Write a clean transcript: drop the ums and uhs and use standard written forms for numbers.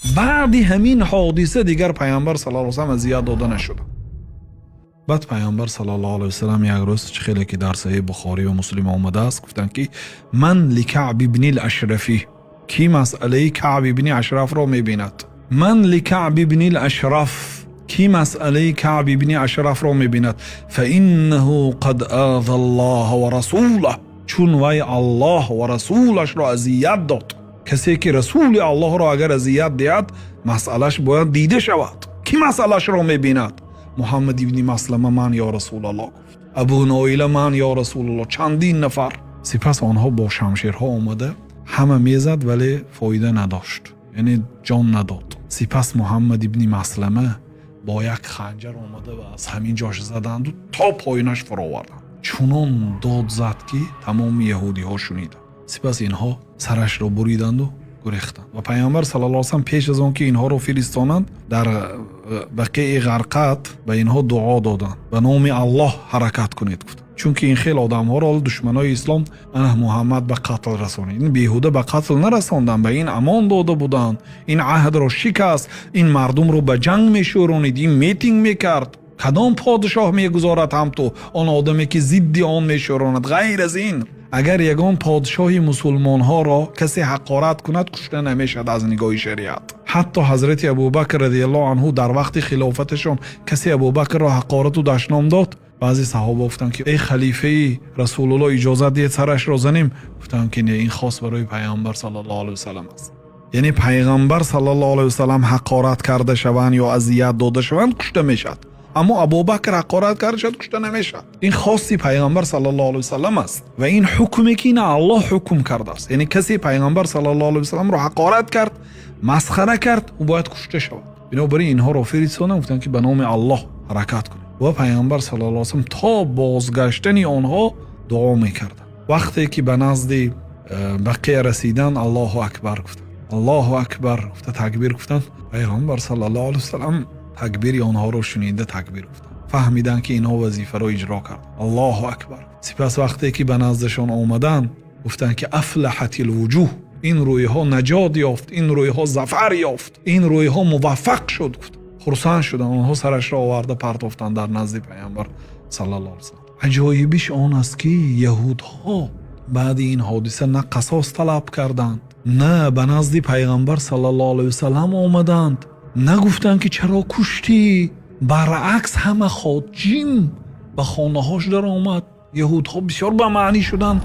Баъди ҳамин ҳодиса дигар Пайғамбар саллаллоҳу алайҳи васаллам азият дода нашуд. Баъд Пайғамбар саллаллоҳу алайҳи васаллам як рӯз, чӣ хеле ки дар Саҳеҳи Бухорӣ ва Муслим омадааст, гуфтанд, ки ман ликаъб ибни Ашрафӣ, кӣ масъалаи Каъб ибни Ашрафро мебинад? Ман ликаъб ибни Ашраф, кӣ масъалаи Каъб ибни Ашрафро мебинад? Фаиннаҳу қад аза Аллоҳа ва расулаҳ, чун вай Аллоҳ ва расулашро азият дод. Касе ки Расули Аллоҳро агар азият диҳад, масъалаш бояд дида шавад. Кӣ масъалашро мебинад? Муҳаммад ибни Маслама, ман, ё Расулаллоҳ, гуфт. Абу Ноила, ман, ё Расулаллоҳ. Чандин нафар. Сипас онҳо бо шамшерҳо омада, ҳама мезад, вале фоида надошт, яъне ҷон надод. Сипас Муҳаммад ибни Маслама бо як ханҷар омада ва аз ҳамин ҷош заданду то поинаш фуроварданд. Чунон дод зад, ки тамоми яҳудиҳо шуниданд. Сипас инҳо сарашро буриданду гурехтанд. Ва Пайғамбар саллаллоҳу алайҳи васаллам пеш аз он ки инҳоро фиристонанд, дар Бақеи Ғарқат ба инҳо дуо доданд: ба номи Аллоҳ ҳаракат кунед, гуфтанд, чунки ин хел одамҳоро душманои ислом ана Муҳаммад ба қатл расонид. Ин беҳуда ба қатл нарасонданд, ба ин амон дода буданд, ин аҳдро шикаст, ин мардумро ба ҷанг мешӯронид, ин митинг мекард. Кадом подшоҳ мегузорад ҳамту он одаме, ки зидди он мешӯронад? Ғайр аз ин, агар ягон подшоҳи мусулмонҳоро касе ҳақорат кунад, кушта намешавад аз нигоҳи шариат. Ҳатто ҳазрати Абубакр радиаллоҳу анҳу дар вақти хилофаташон касе Абубакрро ҳақорату дашном дод, баъзе саҳоба гуфтанд, ки эй халифаи Расулуллоҳ, иҷозат диҳед, сарашро занем. Гуфтанд, ки не, ин хос барои Пайғамбар саллаллоҳу алайҳи васаллам аст. Яъне Пайғамбар саллаллоҳу алайҳи васаллам ҳақорат карда шаванд ё азият дода шаванд, кушта мешавад, аммо Абубакр ҳақорат карда шавад, кушта намешавад. Ин хоси Пайғамбар саллаллоҳу алайҳи васаллам аст ва ин ҳукме, ки ина Аллоҳ ҳукм кардааст. Яъне касе Пайғамбар саллаллоҳу алайҳи васалламро ҳақорат кард, масхара кард, ӯ бояд кушта шавад. Бинобар ин инҳоро фиристоданд, гуфтанд, ки ба номи Аллоҳ ҳаракат кунед. Ва Пайғамбар саллаллоҳу алайҳи васаллам то бозгаштани онҳо дуо мекарданд. Вақте ки ба назди Бақия расиданд, Аллоҳу акбар гуфтанд, Аллоҳу акбар гуфта такбир гуфтанд. Пайғамбар саллаллоҳу алайҳи васаллам такбири онҳоро шунида, такбир гуфтанд. Фаҳмиданд, ки инҳо вазифаро иҷро карданд. Аллоҳу акбар. Сипас вақте ки ба наздашон омаданд, гуфтанд, ки афлаҳатил вуҷуҳ, ин рӯйҳо наҷот ёфт, ин рӯйҳо зафар ёфт, ин рӯйҳо муваффақ шуд, гуфт. Хурсанд шуданд. Онҳо сарашро оварда партофтанд дар назди Пайғамбар саллаллоҳу алайҳи васаллам. Аҷоибиш он аст, ки яҳудҳо баъди ин ҳодиса на қасос талаб карданд, на ба назди Пайғамбар саллаллоҳу алайҳи васаллам омаданд, нагуфтанд, ки чаро куштӣ. Баръакс, ҳама хоҷим ба хонаҳош даромад. Яҳудҳо бисёр ба маънӣ шуданд.